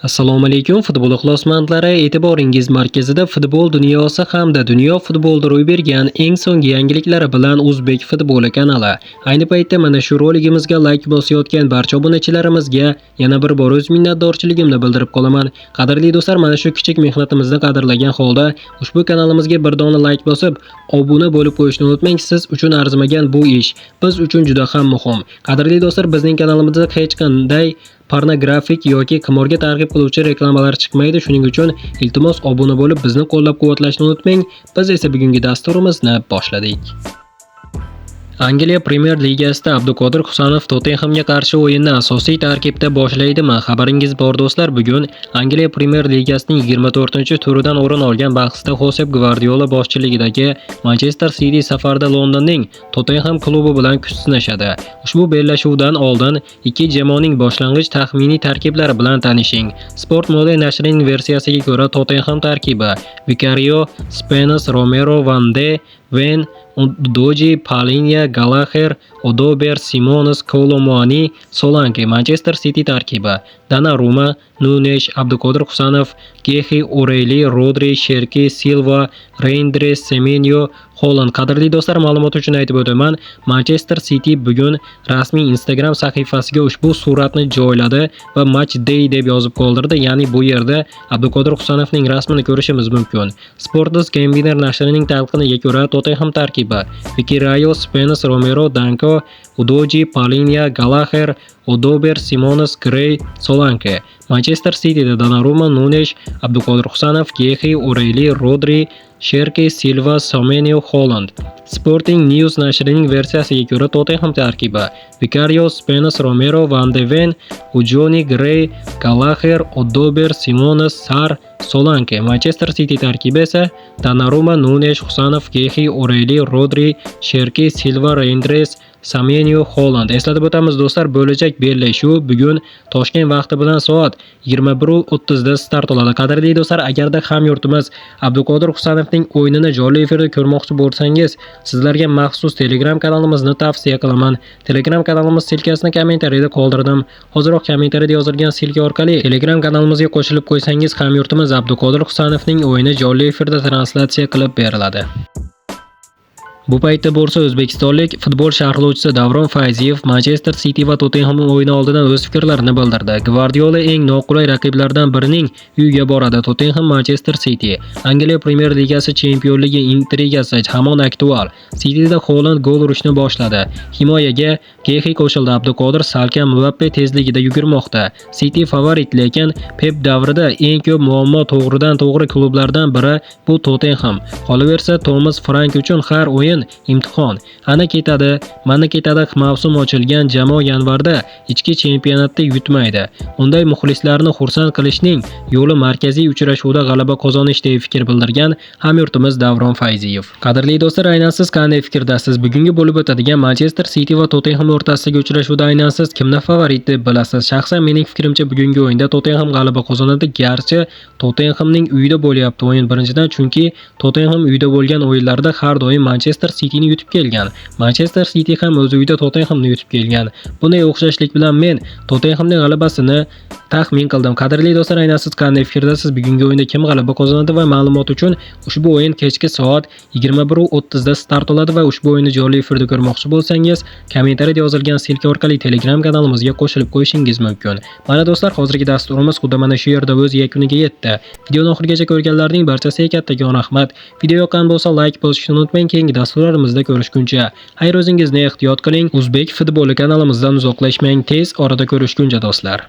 Assalomu alaykum, futbol ixlosmandlari, e'tiboringiz markazida futbol dunyosi hamda dunyo futbolida ro'y bergan eng so'nggi yangiliklari bilan O'zbek futboli kanali. Ayni paytda mana shu roligimizga like bosayotgan barcha obunachilarimizga yana bir bor o'z minnatdorchiligimni bildirib qolaman. Qadrli do'stlar, mana shu kichik mehnatimizni qadrlagan holda ushbu kanalimizga bir dona like bosib, obuna bo'lib qo'yishni unutmang. Siz uchun arzimagan bu ish biz uchun juda ham muhim. Qadrli do'stlar, bizning kanalimizda hech qanday pornografik yoki qimorga targ'ib qiluvchi reklamalar chiqmaydi. Shuning uchun iltimos obuna bo'lib bizni qo'llab-quvvatlashni unutmang. Biz esa bugungi dasturimizni boshladik. Angliya Premier Ligasida Abduqodir Husanov Tottenhamga qarshi o'yinni asosiy tarkibda boshlaydimi? Xabaringiz bor do'stlar, bugun Angliya Premier Ligasining 24-turidan o'rin olgan bahsda Josep Gvardiola boshchiligidagi Manchester City safarda Londonning Tottenham klubi bilan kuch sinashadi. Ushbu bellashuvdan oldin ikki jamoaning boshlang'ich taxminiy tarkiblari bilan tanishing. Sport Mode nashrining versiyasiga ko'ra, Tottenham tarkibi: Vicario, Spence, Romero, Van de Ven, Udoji, Palinya, Gallagher, Odober, Simons, Kolo Muani, Solanke. Manchester City tarkibi: Donnarumma, Nunes, Abduqodir Husanov, Gehi, O'Reilly, Rodri, Sherki, Silva, Reinders, Semenyo, Holland. Qadrli do'stlar, ma'lumot uchun aytib o'taman, Manchester City bugun rasmiy Instagram sahifasiga ushbu suratni joyladi va Match Day deb yozib qoldirdi. Ya'ni bu yerda Abduqodir Husanovning rasmini ko'rishimiz mumkin. Sports Gambiner nashrining talqiniga ko'ra, Tottenham tarkibi: Vicario, Spence, Romero, Danko, Udoji, Palinya, Gallagher, Odober, Simons, Gray, Solanke. Manchester Cityda Donnarumma, Nunes, Abduqodir Husanov, Gehi, O'Reilly, Rodri, Sherki, Silva, Semenyo, Holland. Sporting News nashrining versiyasiga ko'ra, Tottenham tarkibi: Vicario, Spence, Romero, Van de Ven, Ujoni, Gray, Gallagher, Odober, Simons, Sar, Solanke. Manchester City tarkibi esa Donnarumma, Nunes, Husanov, Gehi, O'Reilly, Rodri, Sherki, Silva, Reinders, Semenyo, Holland. Eslatib o'tamiz do'stlar, bo'lajak bellashuv bugun Toshkent vaqti bilan soat 21:30 da start oladi. Qadrli do'stlar, agarda hamyurtimiz Abduqodir Husanovning o'yinini jonli efirda ko'rmoqchi bo'lsangiz, sizlarga maxsus Telegram kanalimizni tavsiya qilaman. Telegram kanalimiz ссылка sini kommentariyada qoldirdim. Hoziroq kommentariyada yozilgan ссылка orqali Telegram kanalimizga qo'shilib qo'ysangiz, hamyurtimiz Abduqodir Husanovning o'yini jonli efirda translyatsiya qilib beriladi. Bu paytda bo'lsa o'zbekistonlik futbol sharhlovchisi Davron Fayziyev Manchester City va Tottenham o'yini oldidan o'z fikrlarini bildirdi. Gvardiola eng noqulay raqiblardan birining uyiga boradi. Tottenham Manchester City. Angliya Premier Ligasi chempionligi intrigasi hamon aktual. Cityda Holland gol urishni boshladi. Himoyaga Gehi qo'shildi. Abduqodir salkam Mbappe tezligida yugurmoqda. City favorit, lekin Pep davrida eng ko'p muammo to'g'ridan to'g'ri klublardan biri bu Tottenham. Qolaversa, Thomas Frank uchun har o'yin imtihon. Ana ketadi, mana ketadi, mavsum ochilgan jamoa yanvarda ichki chempionatda yutmaydi. Unday muxlislarni xursand qilishning yo'li markaziy uchrashuvda g'alaba qozonish, deya fikr bildirgan hamyurtimiz Davron Fayziyev. Qadrli do'stlar, aynan siz qanday fikrdasiz? Bugungi bo'lib o'tadigan Manchester City va Tottenham o'rtasidagi uchrashuvda aynan siz kimni favorit deb bilasiz? Shaxsan mening fikrimcha, bugungi o'yinda Tottenham g'alaba qozonadi. Garchi Tottenhamning uyida bo'lyapti o'yin birinchidan, chunki Tottenham uyida bo'lgan o'yinlarda har doim Manchester Cityni yutib kelgan. Manchester City ham o'z uyida Tottenhamni yutib kelgan. Bunday o'xshashlik bilan men Tottenhamning g'alabasini taxmin qildim. Qadrli do'stlar, aynan siz qanday fikrdasiz? Bugungi o'yinda kim g'alaba qozonadi? Va ma'lumot uchun, ushbu o'yin kechki soat 21:30 da start oladi va ushbu o'yinni jonli efirda ko'rmoqchi bo'lsangiz, kommentariyada yozilgan ссылка orqali Telegram kanalimizga qo'shilib qo'yishingiz mumkin. Mana do'stlar, hozirgi dasturimiz xuddi mana shu yerda o'z yakuniga yetdi. Videoni oxirigacha ko'rganlarning barchasiga kattakon rahmat. Video yoqqan bo'lsa, like bosishni unutmang. Keyingi dasturlarimizda ko'rishguncha xayr, o'zingizni ehtiyot qiling. O'zbek futboli kanalimizdan uzoqlashmang. Tez orada ko'rishguncha do'stlar.